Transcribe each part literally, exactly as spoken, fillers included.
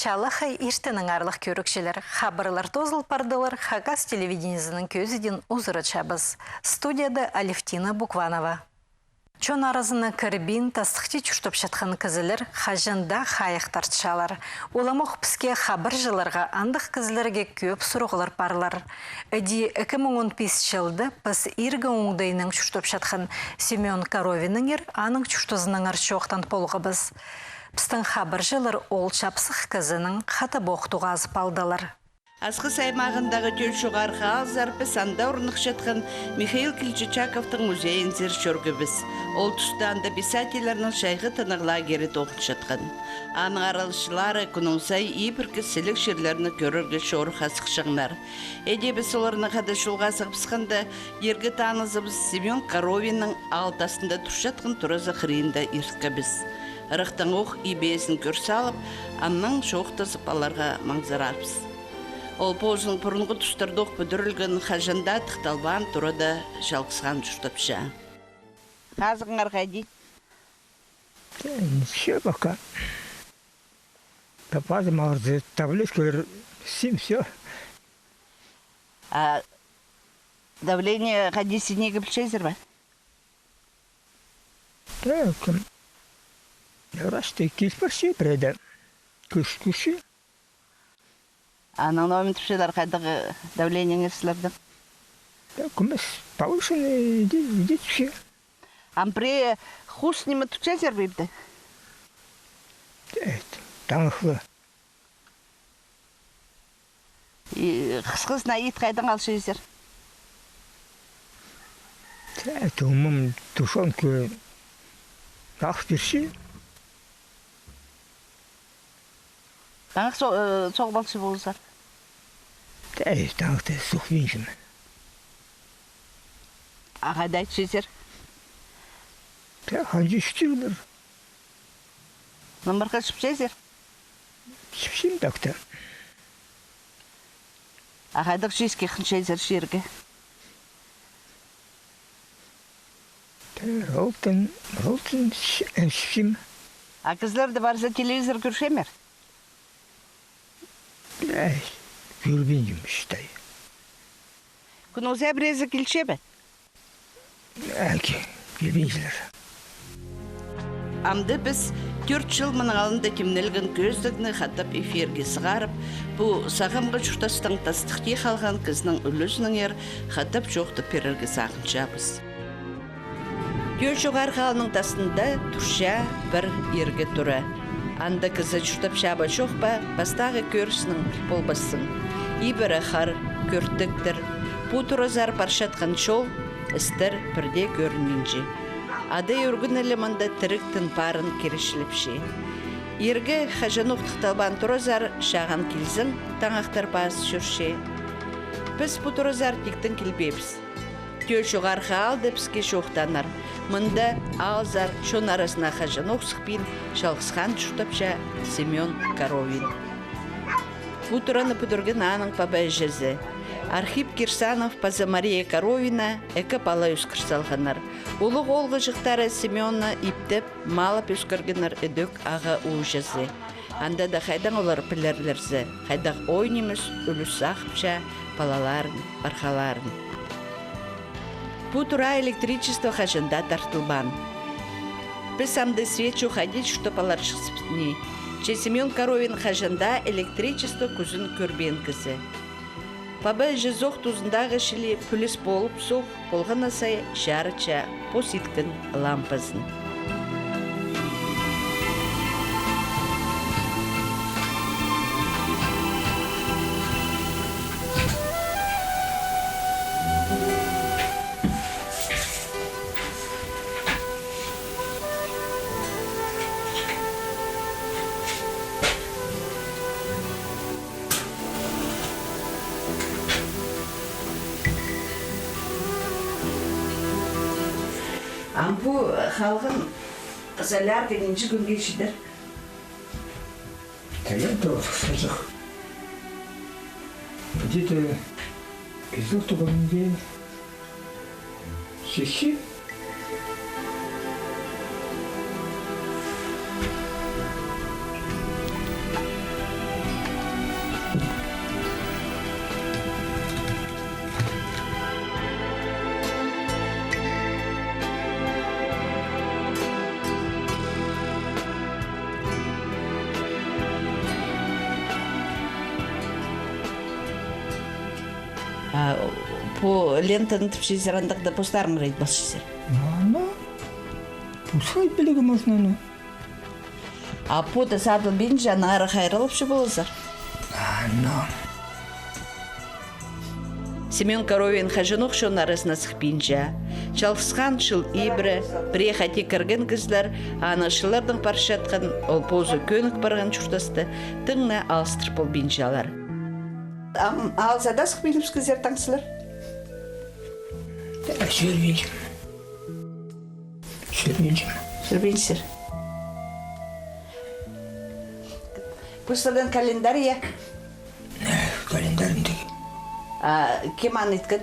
Чалахай иртеннең, аарлығ кӧрігҷілер. Хабарлар тоозыл пардылар. Хакас телевидениезінің кӧзідиин узаратчабыс. Студияда Алевтина Букванова. Чон аразына кірбин, тастыхти чуртапчатхан кізілер хаҷан даа хайығ тартчалар. Уламох піске, хабарҷыларға, андағ кізілерге кӧп сурығлар парлар. Іди ікі муң он пис чылда піс иргі оңдайнаң чуртапчатхан Семён Коровиннеңер, аның чуртазынаңар чоохтан полғабыс. Пістің хабарҷылар ол чапсых кізінең хатап ох тоғазып алдылар. Асхыс аймағындағы Тӧӧ Чоғархы аалзар піс анда орныхчатхан Михаил Кильчичаковтың музейінзер чӧргебіс. Ол туста анда писательлернің чайғы тынағ лагері тоғынчатхан. Аның араласчылары кӱннің сай ибіркі сіліг чирлерні кӧрерге чорыхха сыхчаңнар. Іди піс оларнаң хада чолға сығыбысханда, иргі танызыбыс Семён Коровиннің аал тастында турчатхан туразы хыринда ирткебіс. Ырахтаң ох иб-ээзін кӧр салып, аннаң чоохтазып аларға маңзырарбыс. Ол позының пурунғы тустарда ох пӱдірілген, хаҷан даа тыхталбаан турада чалғысхан чуртапча. Хазығыңар хайди? Ничего пока. Таппадым, алза таблеткалар, всё. А давление хайди синерге, пілчезер бе? Так, врачты киліп парча, пірее дее кӧзіт кӧрче. Анаң ниме тіпчелер, хайдағ давлениеңер сірернің? Так, кӧмес, повышенный, иди, иди тіпче. Ам пірее хус ниме тутчазар ба ибде? Э, таңахла. И хысхызына ит хайдаң алчазар? Тээ, тумам, тушёнка ах пирче. Таңах со-, э, соғып алча ползар? Тээ, таңахта сохпинчам. А хайда итчезер? Тээ, ханҷа чӱктірлер. Нымырға чіпчезер? Чіпчем так-то. А хайдағ чииске хынчазар чирге? Тээ, роллтан, роллтан чі-, э, чіпчем. А кізілерде парза, телевизор кӧрчезер? Ай, кӧрбинчем, считай. Кӱннің сай піреезі килче бе? Ай, ки-, килбинчелер. Амды піс тӧрт чыл мының алнында тимнелген кӧзідігні хатап эфирге сығарып, пу сағамғы чуртастаң тастыхти халған кізінің ӱлӱзінеңер хатап чоохтап пирерге сағынчабыс. Тӧӧ Чоғархы аалның тастында турча пір иргі тура. Анда кізі чуртапча ба, чох па, пастағы кӧріснең піл полбассың. Ибіре хар, кӧртіктер. Пу туразар парчатхан чол, істер пір дее кӧрінминче. Адай ӱргӱні ле мында тіріг тын парын киречілепче. Иргі, хаҷанох тыхталбаан туразар чағын килзең, таңахтар пазы чӧрче. Піс пу туразар тиктең килбеебіс. Тӧӧ Чоғархы аал даа піске чоохтанар. Мында аалзар чон аразына хаҷанох сыхпин чалғысхан чуртапча Семён Коровин. Пу тураны пӱдірген аның паба-іҷезі. Архип Кирсанов паза Мария Коровина ікі пала ӧскір салғаннар. Улуғ оолғыҷахтары Семённы иптеп, малап ӧскіргеннер ідӧк аға-ууҷазы. Анда даа хайдаң олар пілерлер зе, хайдағ ой нимес ӱлӱс сағыпча палаларын, пархаларын. Пу тура электричество хаҷан даа тартылбаан. Піс амды свет чох хайди чуртап аларҷыхпыс ни? Че Семён Коровин хаҷан даа электричество кӱзін кӧрбеен кізі. Паба-іҷезі ох тузындағы чіли пӱлес полып соох, полған на сай чарытча пос иткен лампазын. Ам пу халған солярка нинҷе кӱнге читер? Тайян турар, сылҷах. Где-то кізі туғанға читче. А пу лентаны тіпчезер, андағ даа постарыңар ит полчазар? Аны пу сай пілігі можно, аны. А пу даа садылбинча, аннаңар хайраллапча поларзар. Аны. Семён Коровин хаҷанох чон аразына сыхпинча. Чалғысхан чыл ибіре, пірее хати кірген кізілер, аның чыллардаң парчатхан, ол позы кӧнік парған чуртасты тың на алыстыр полбинчалар. Ам алза даа сыхпинча кізілер, таңсылар? Чӧрбинчем. Чӧрбинчем. Чӧрбинчезер. Пу сірернің календарь, я? Календарь андағ. А кем аны иткен?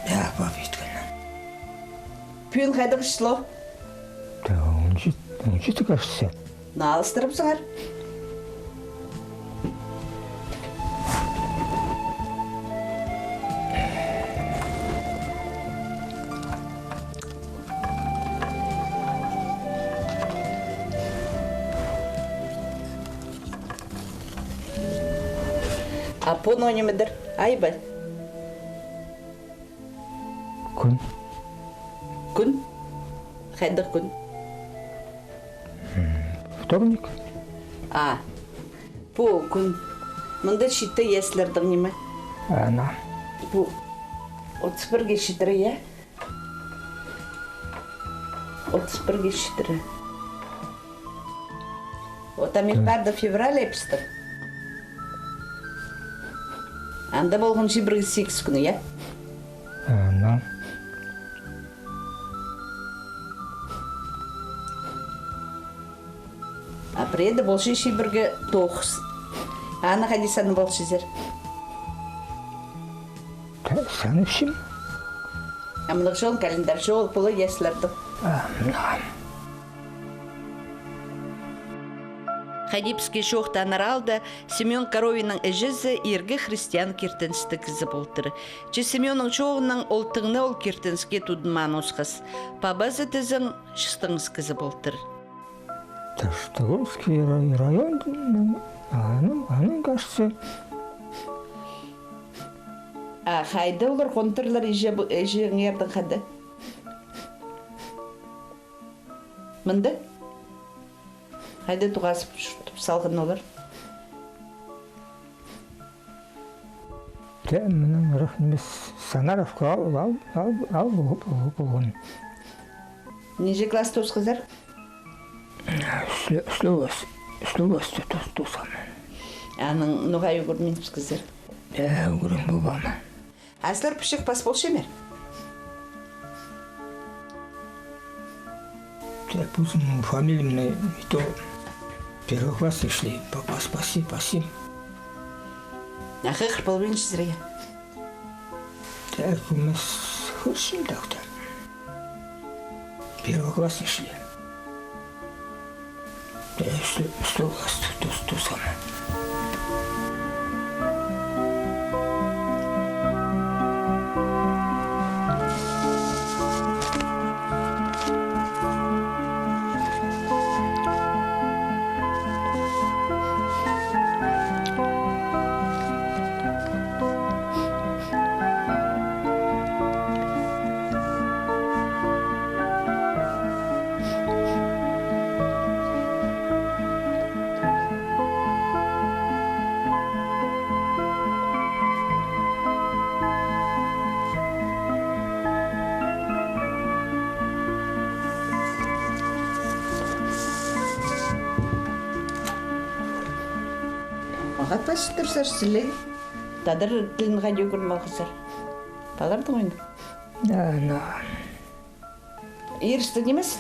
Я, папа иткен. Пӱӱн хайдағ число? Да, он чет-, он читі, кажется. Ны алыстырыбызыңар. А пу ноо нимедір? Ай ба? Кӱн. Кӱн? Хайдағ кӱн? М, вторник. А, пу кӱн. Мында читі, я, сірернің ниме? Ана. Пу отыс пірге читіре, я? Отыс пірге читіре. От ам ир парды февраль ай пістің. Анда полған чибіргі сигіс кӱні, я? Ана. А пірееде полча чибіргі тоғыс. Аны хайди санап полчазар? Та-, санапчам. А мындағ чоон календарь чоғыл полар, я, сірернің? А, мына. Хайди піске чоохтанар аалда Семён Коровинның іҷезі иргі христиан киртіністіг кізі полтыр. Че Семённың чооғынаң ол тың на ол киртініске тудынмаан осхас. Пабазы тізең чыстаңыс кізі полтыр. Таштыгульский рай-, районның, аның, аның, кажется. А хайда олар хонтырлар, іҷе, іҷеңернің хада? Мында? Хайда тоғазып чуртап салған олар? Тее, мының ырах нимес, Санаровка аал, аал, аал, аал полған. Нинҷе класста осхазар? Ӱсле-, ӱсле класс, ӱсле класста тос-, тоосхам. Анаң ноға ӱгренминчезер? Тее, ӱгрен полбаам. А сірер пічік пас полчазар? Тее, позымның фамилиямны, и то первый класс ишли, па-, пас-, пасчам, пасчам. А хығыр полбинчазар, я? Тее, кӧмес хығырчам тахта. Первый класс ишли. Тее, ӱс-, ӱс класс тос-, тоосхам. Мағат пастырзар сілег. Тадар тілін хайди ӱгреніп алғазар? Палаларнаң ойнап. Ана. Ирістіг нимес,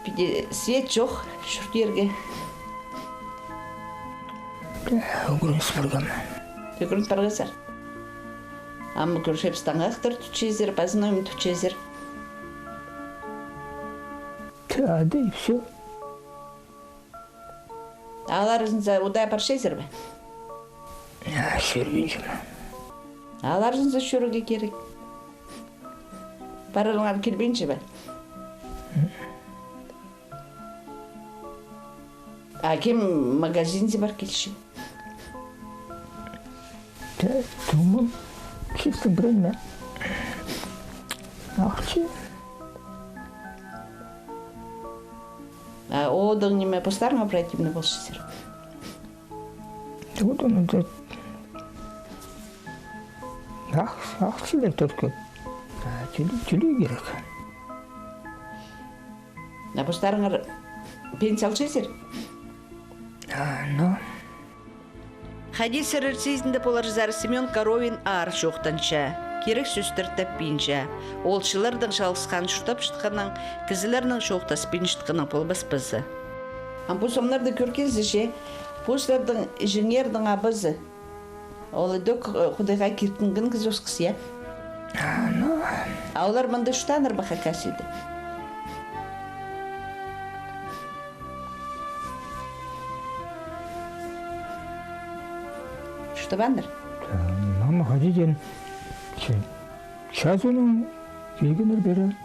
піди свет чох чуртирға. Ӱгреніп парғам. Ӱгреніп парғазар. Ам кӧрчебіс, таңахтар тутчазар, пазынаң тутчазар. Тее, и всё. Аал аразынзар удаа парчазар ба? А, чӧрбинчем. Аал аразынзар чӧрерге кирек. Парарыңар килбинче бе? А кем магазинзар пар килче? Тее, тумам. Чистое время. Ахча. А одың ниме, постарыңа оперативный полчазар? Одың анда ах-, ахча даа только. А, тӧле-, тӧле кирек. А постарыңар пенсия алчазар? А, ну. Хайди сірер сизінді поларзар, Семён Коровин аар чоохтанча, кирек сӧстер таппинча. Ол чыллардаң чалғысхан чуртапчатханнаң, кізілернең чоохтаспинчатханнаң полбас па за. Ам пу сомнарны кӧргезі че, пу сірернің іҷеңернің абазы. Ол идӧк, э, Худайға киртінген кізі осхас, я? А, ну. А олар мында чуртааннар ба Хакасияда? Чуртабааннар. Мама Хадиҷаң че-, чазынаң килгеннер пеер.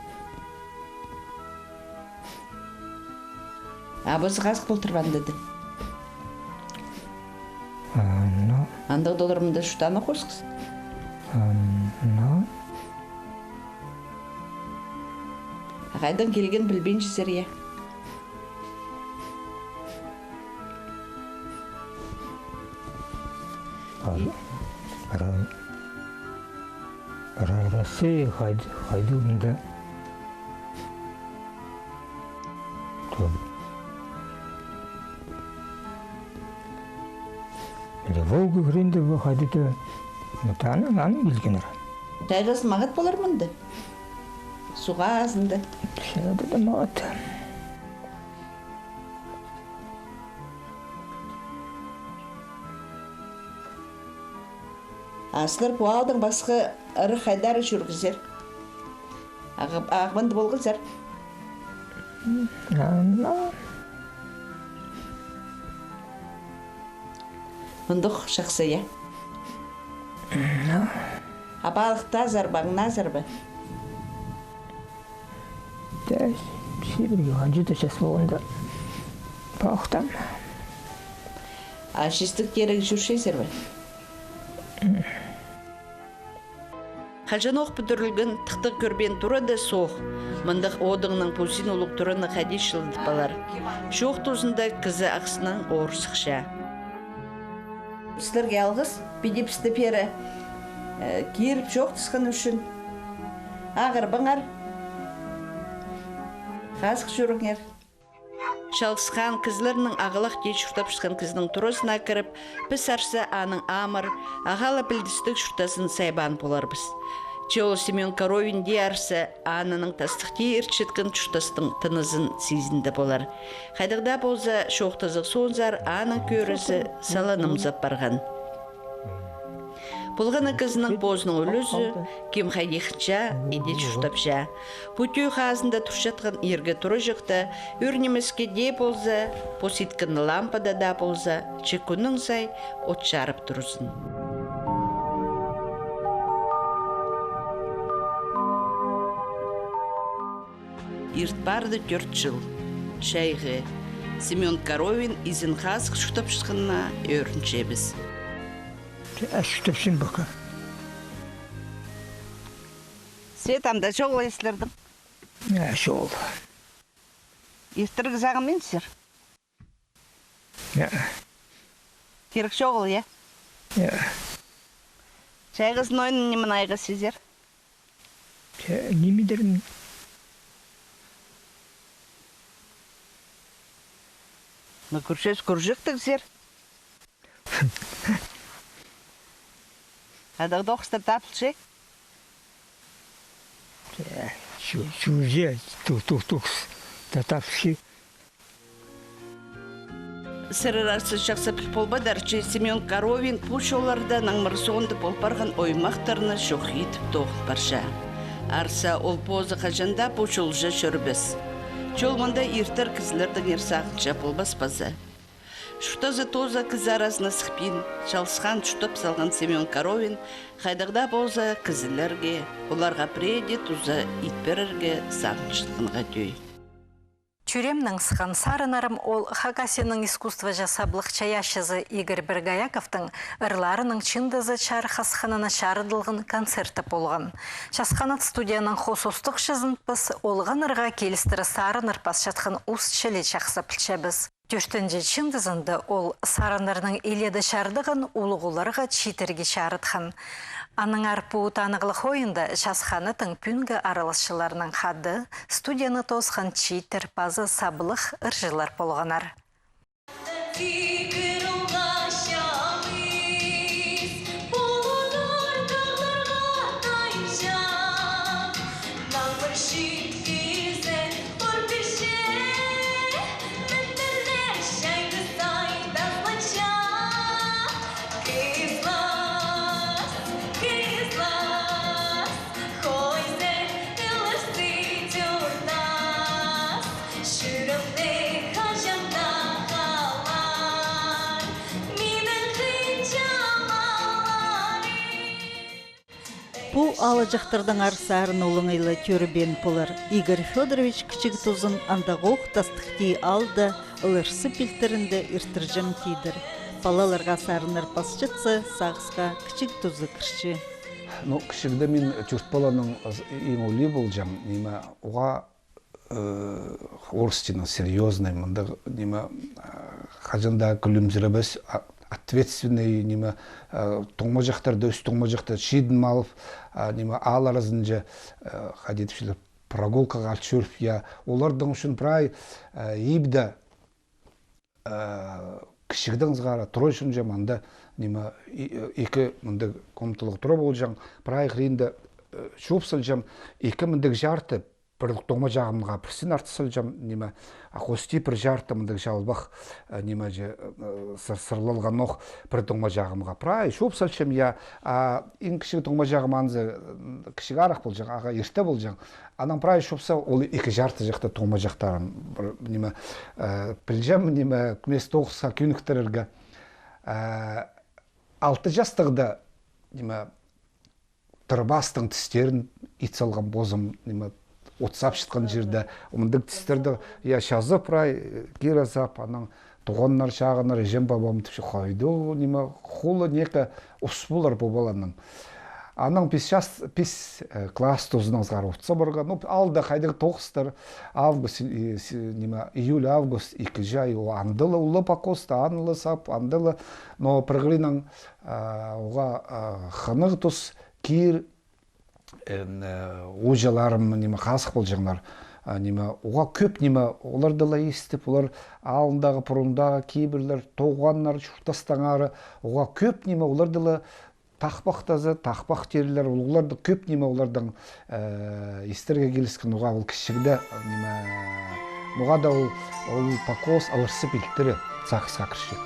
А пазы хазых полтыр ба анда даа? А, ну. Андағ даа олар мында чуртааннар осхас. А, ну. А хайдаң килген пілбинчезер, я? Ра-, ра-, ра-, Россия хайд-, хайдағ мында. Ту-, или Волга хыринда ба хайдағ-да. Вот анаң, анаң килгеннер. Чайғызын мағат полар мында? Суғ хазында. Чайғызын мағат. А сірер пу аалдаң пасха ырах хайдар чӧргезер? Ағ-, Ағбанда полғазар? М, ана. Мындох чахсы, я? М, а. А палыхтазар ба, аңназар ба? Тее, сибірге, анҷа даа час полғанда палыхтаам. А чистек теерге чӧрчезер бе? Хаҷанох пӱдірілген тыхтағ кӧрбеен тура даа соох. Мындағ одыңның позын улуғ тураны хайди чылыдып алар. Чоох тузында кізі ахсынаң орысча. Сірерге алғыс, піди пісті пеер, э, киліп чоохтасхан ӱчӱн. Ағырбаңар. Хазых чӧріңер. Чалғысхан кізілернің ағылах тее чуртапчатхан кізінің туразына кіріп, піс арса аның амыр, ағаа ла пілдістіг чуртазын сайбаан поларбыс. Че ол Семён Коровин дее арса, аның тастыхти иртчеткен чуртастың тынызын сизінді полар. Хайдағ даа полза, чоохтазығ соонзар аның кӧрізі сала нымзап парған. Полған на кізінің позының ӱлӱзі, кем хайди хынча, иди чуртапча. Пу тӧӧй хазында турчатхан иргі тураҷахта ӱр нимеске дее полза, пос иткен лампада даа полза, че кӱннің сай от чарып турзын. Ирт парды тӧрт чыл. Чайғы. Семён Коровин изен хазых чуртапчатханына ӧрінчебіс. Че, а чуртапчам пока. Свет ам даа чоғыл сірернің? Я, чоғыл. Иртірге сағынминчазар? Я. Кирек чоғыл, я? Я. Чайғызын ойын ниме айғасчазар? Че, нимедерін. Ну, кӧрчезер, кӧрҷектігзер. Адағ тоғыстар тапча. Че, чу-, чуҷе, тух, тух, тух, та тапча. Сірер арса чахсы піл полбадар, че Семён Коровин пу чолларда наңмыр соонда пол парған оймахтарны чох итіп тоғын парча. Арса ол позы хаҷан даа пу чолҷа чӧрбес. Чол мында иртер кізілердеңер сағынча полбас па за. Чуртазы тооза кізі аразына сыхпин, чалғысхан чуртап салған Семён Коровин хайдағ даа полза кізілерге, оларға пірее дее туза ит пирерге сағынчатханға тӧӧй. Тӧреемнең сыххан сарыннарым ол Хакасияның искусствоҷа саблығ чайаачызы Игорь Боргояковтың ырларының чыындызы чарыххасханына чарыдылған концерті полған. Час Ханат студияның хоос устағҷызын піс олғаннарға килістіре сарыннар пасчатхан ус чіли чахсы пілчебіс. Тӧртінҷі чыындызында ол сарыннарның илееде чардығын улуғларға чииттерге чарытхан. Аннаңар пу танығлығ ойында Час Ханаттың пӱӱнгі араласчыларынаң хада студияны тоосхан чииттер паза саблығ ырҷылар полғаннар. Пу аалҷахтардаң аар сарын олаңай ла тӧрібеен полар. Игорь Фёдорович кічіг тузын андағох тастыхти аалда, ыларсы пилтірінде иртірҷең тидір. Палаларға сарыннар пасчатса, сағысха кічіг тузы кірче. Ну, кічігде мин тӧрт паланың ас-, иң улии полҷаң, ниме, уғаа, э, орыс тілінең серьёзный, мындағ, ниме, э, хаҷан даа кӱлімзіребес, а, ответственный, ниме, э, туңмаҷахтарны, ӧс туңмаҷахтарны чидім алып, а, ниме, аал аразынҷа, э, хайди тіпчелер, прогулкаға алып чӧріп, я, оларның ӱчӱн прай, э, ибде, э, кічігдең сығара турар чонҷа мында, ниме, и-, э, ікі мындағ комнаталығ тура полҷаң, прай хыринда, э, чуп салҷаң, ікі мындағ чарты, пір туңмаҷағымға пірсін артыс салҷаң, ниме, а хости пір чарты мындағ чалбах, э, ниме же, э, сыр-, сырлалғанох пір туңмаҷағымға. Прай чуп салҷаң, я, а иң кічіг туңмаҷағым анзы, м, кічіг арах полҷаң, ағаа ирте полҷаң. Анаң прай чупса, ол ікі чарты чахта туңмаҷахтарын, пір, ниме, э, пілҷем, ниме, кӧмес тоғысха кӧніктірерге. Э, алты частығда, ниме, тырбастың тістерін ит салғам позым, ниме, от сапчатхан чирде, мындағ тістерді, я, чазап прай, э, кире сап, анаң туғаннар, чағыннар, іҷем-пабам тіпче, хайда, ниме, хулы, неке ус полар пу паланың. Анаң пис час, пис, э, класс тузынаң сығара от сабарға. Ну, аалда хайдағ тоғыстар, август, и, с-, ниме, июль, август, ікі чай, ол анда ла улуғ покоста, аны ла сап, анда ла, но пір хыриннаң, а, уғаа, а, хынығ тус, кир, эн, э, ууҷаларым, ниме, хазых полҷаңнар. А, ниме, уғаа кӧп, ниме, оларны ла истіп, олар алнындағы, пурундағы кибірлер, туғаннар, чуртастаңары, уғаа кӧп, ниме, оларны ла тахпахтаза, тахпах тирлер, улуғларны кӧп, ниме, оларның, э, истерге киліскен, уғаа ол кічігде, ниме, ноға даа ол, ол покос аларсы пилтірі сағысха кірче.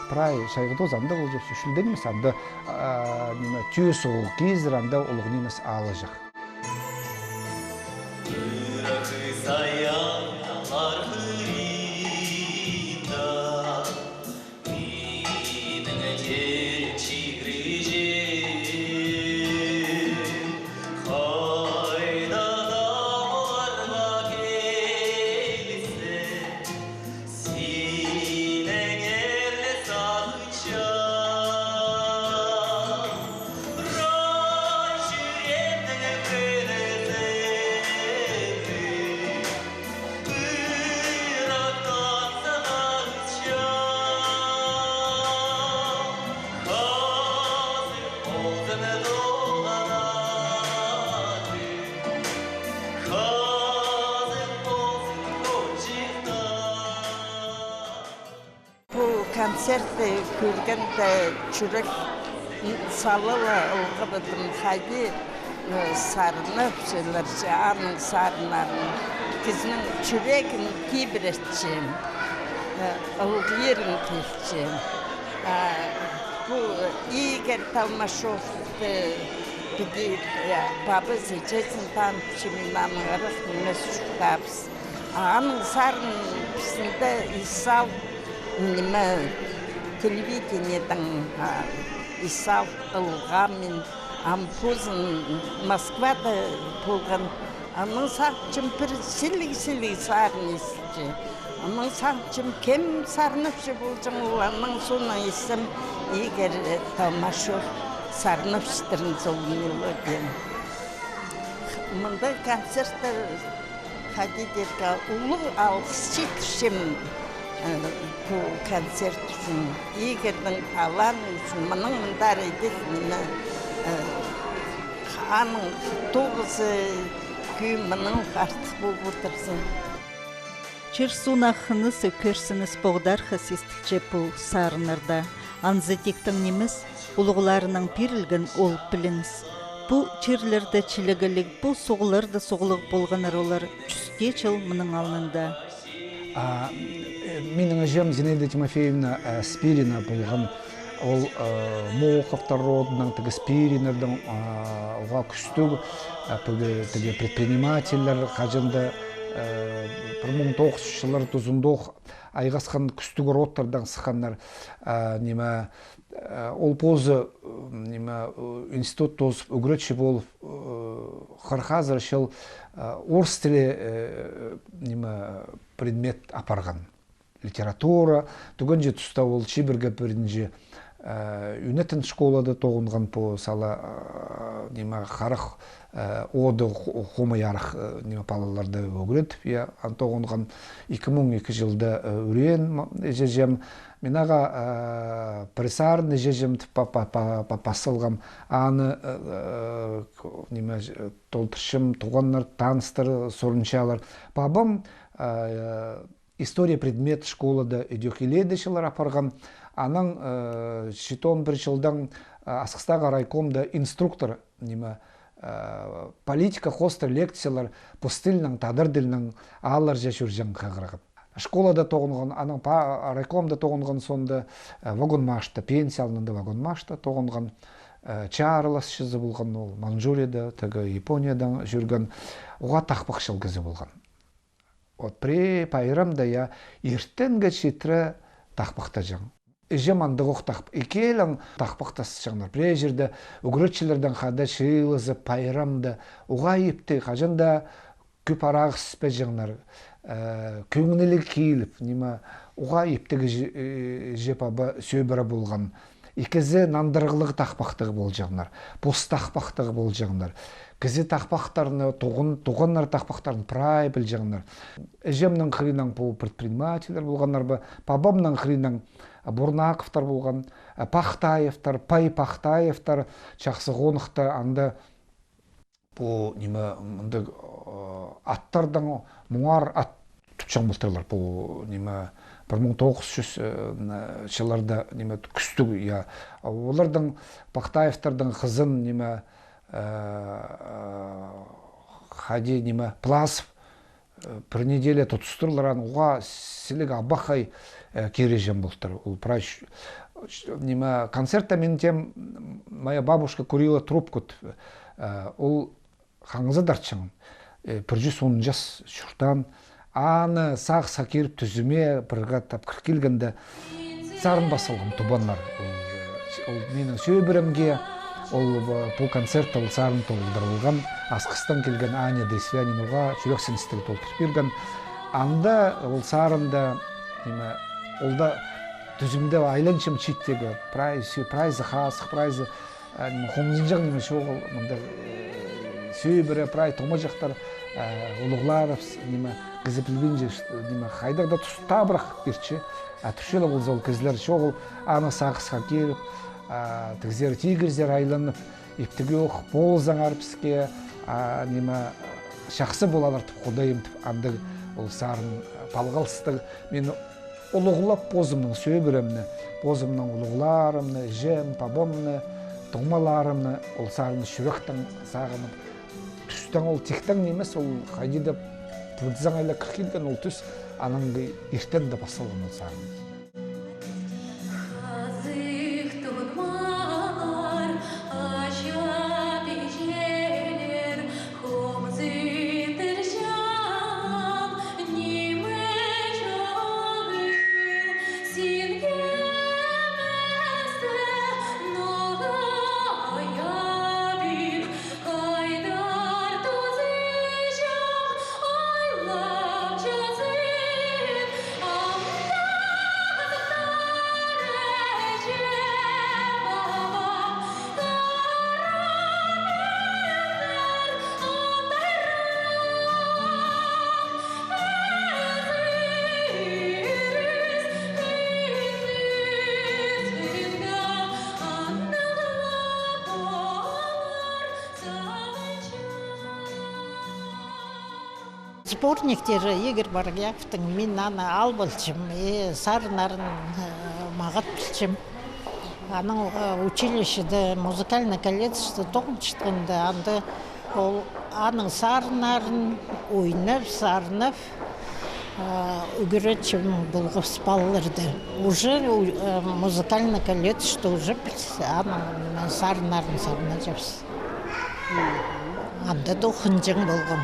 Прай чайғы тоозы анда полҷаң, сӧсілдең нимес, анда, а, ниме, тӧӧ суғ кизер, анда улуғ нимес аалҷах. Пу концертті кӧргенде чӱрек сала ла ылғабадым, хайди, э, сарнапчалар, че, аның сарыннарын, кізінің чӱрегін кибіретче, э, ылғирым килче. А пу Игорь Толмашовты піди, э, пабазы, іҷезін танып, че мин аннаңар нимес чуртаабыс. А аның сарын пістің дее ис ал, ниме, телевидениедең, а, ис ал ылғам мин. Ам позым Москвада полған, Анаң сағынчам, пір сіліг-сіліг сарын истілче. Анаң сағынчам, кем сарнапча полҷаң ол, анаң соонаң истім, Игорь, э, Тамашов сарнапчатырын сол мелодияны. Мындағ концерттер, хайди тирге, улуғ алғыс читірчем, э, пу концерт ӱчӱн, Игорьдың аланы ӱчӱн, мының мындар идіг, мына, э, аның тоғызы кӱн мының артых полып одырзын. Чир-суунах хыныс, ӧкерсініс, поғдархас истілче пу сарыннарда. Анзы тиктең нимес, улуғларынаң пирілген ол пілініс. Пу чирлерде чилігліг, пу суғларда суғлығ полғаннар олар чӱс тее чыл мының алнында. А, э, минің іҷем Зинаида Тимофеевна, э, Спирина полған. Ол, э, Моховтар родынаң, тігі Спириннердең, э, уғаа кӱстіг, э, пігі, тігі предпринимательлер, хаҷан даа, э, пір муң тоғыс чӱс чыллар тузындох айғасхан кӱстіг родтардаң сыхханнар, э, ниме, э, ол позы, э, ниме, э, институт тоозып, ӱгретчі полып, э, хырых азыра чыл, э, орыс тілі, э, ниме, предмет апарған. Литература. Тӱгенҷі туста ол чибіргі пірінҷі, э, ӱнетін школада тоғынған, пу сала, э, ниме, харах, э, оды ху-, хомай арах, э, ниме, палаларды ӱгретіп, я, ан тоғынған. Ікі муң ікі чылда, э, ӱреен ма-, іҷе-іҷем. Мин ағаа, э, пір сарын іҷе-іҷем тіп па-, па-, па-, па-, пас салғам. Аны, э, э, к-, ниме, ж-, толдырчам, туғаннар, таныстар сурынчалар. Пабам, э, история предмет школада ідӧк илееде чыллар апарған. Анаң, э, читон пір чылдаң, э, Асхыстағы райкомда инструктор, ниме, э, политика хоостыра лекциялар пос тілінең, тадар тілінең аалларҷа чӧрҷең хығырығ. Школада тоғынған, анаң па-, райкомда тоғынған соонда, э, вагонмашта, пенсия алнында вагонмашта тоғынған, э, чарыласчызы полған ол, Манчжурияда, тігі Япониядаң чӧрген, уғаа тахпахчыл кізі полған. Вот пірее пайрамда, я, иртенге читіре тахпахтаҷаң. Іҷем андағох тахп-, ікӧлең тахпахтасчаңнар. Пірее чирде ӱгретчілердең хада чыылызып, пайрамда уғаа ипті, хаҷан даа кӧп арағас іспеҷеңнер, э, кӧңніліг киліп, ниме, уғаа иптіг іҷе-, э, іҷе-паба сӧбіре полған. Ікізі нандырығлығ тахпахтығ полҷаңнар, пос тахпахтығ полҷаңнар. Кізі тахпахтарны, туған-, туғаннар тахпахтарын прай пілҷеңнер. Іҷемнің хыринаң пу предпринимательлер полғаннар ба, пабамның хыринаң Бурнаковтар полған, Пахтаевтар, Пай Пахтаевтар, Чахсы хонықта анда пу, ниме, мындағ, э, аттардаң муңар ат тутчаң полтырлар. Пу, ниме, пір муң тоғыс чӱс, э, н-, чылларда, ниме, кӱстіг, я. Оларның, Пахтаевтарның хызын, ниме, э, э, хайди, ниме, пылазып, э, пір неделя тудыстырлар, аны уғаа сіліг абахай, э, кирҷең полтыр. Ол прай ч-, ч-, ниме, концертте мин тем, «Моя бабушка курила трубку» тіп, э, ол хаңзыдырчаң, э, пір чӱс он час чуртаан, аны сағысха киріп, тӱзіме пір хатап кір килгенде, сарын пас салғам «Тубаннар». Ол, ол минің сӧбіремге, ол, э, пу концертте ол сарын толдырылған, Асхыстаң килген Аня Десвянин уғаа чӱрексіністіг толдырып пирген. Анда ол сарында, ниме, ол даа тӱзімде айланчам чииттегі, прай сӧ-, прайзы хазых, прайзы, э, ниме, хомзынҷаң ниме чоғыл, мында, э, сӧбіре, прай томаҷахтар, э, улуғларыбыс, ниме, кізі пілбинче, ш-, ниме, хайдағ даа тус табырах иртче, а тіпчелер полза ол кізілер чоғыл, аны сағысха киріп, а, тігзер, тигірзер айланып, иптіг ох, ползаңар піске, а, ниме, чахсы полалар тіп, Худайым тіп, андағ ол сарын палғалыстығ. Мин улуғлап позымның сӧбіремні, позымның улуғларымны, іҷем, пабамны, туңмаларымны ол сарын чӱректең сағынып, тӱстең ол тиктең нимес, ол хайди даа пырзаңай ла кір килген ол тӱс, анаң иртенде пас салған ол сарын. Сборниктері Игорь Боргяковтың, мин аны ал пілчем, и сарыннарын, э, мағат пілчем. Аның, э, училищеде, музыкальный колледжте тоғынчатханда, анда ол аның сарыннарын ойнап, сарнап, э, ӱгретчем полғабыс палаларды. Уже, э, музыкальный колледжте уже піс аның сарыннарын сарнаҷаңмыс. Анда тоғынҷаң полғам.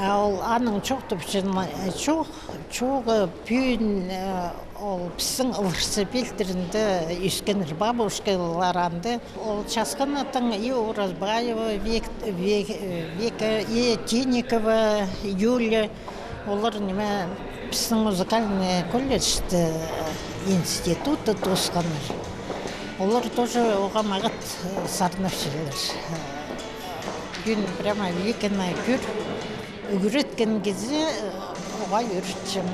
А ол аның чоохтапчатхан, э, чоох, чоғы пӱӱн, э, ол пістің ылғалчы пилтірінде ӧскеннер, бабушкалар анда. Ол Часханаттың и Оразбаева Вик-, Вик-, э, Вика, и Тинникова Юля. Олар, ниме, пістің музыкальный колледжті, институтты тоосханнар. Олар тоже оғаа мағат, э, сарнапчалар. Пӱӱн прямо Виканы кӧр, ӱгреткен кізі, э, оғаа ӱгретчем.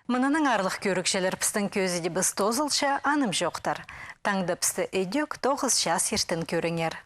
Мынынаң, аарлығ кӧрігҷілер, пістің кӧзідібіс тоозылча, анымҷохтар. Таңда пісті ідӧк тоғыс час иртен кӧріңер.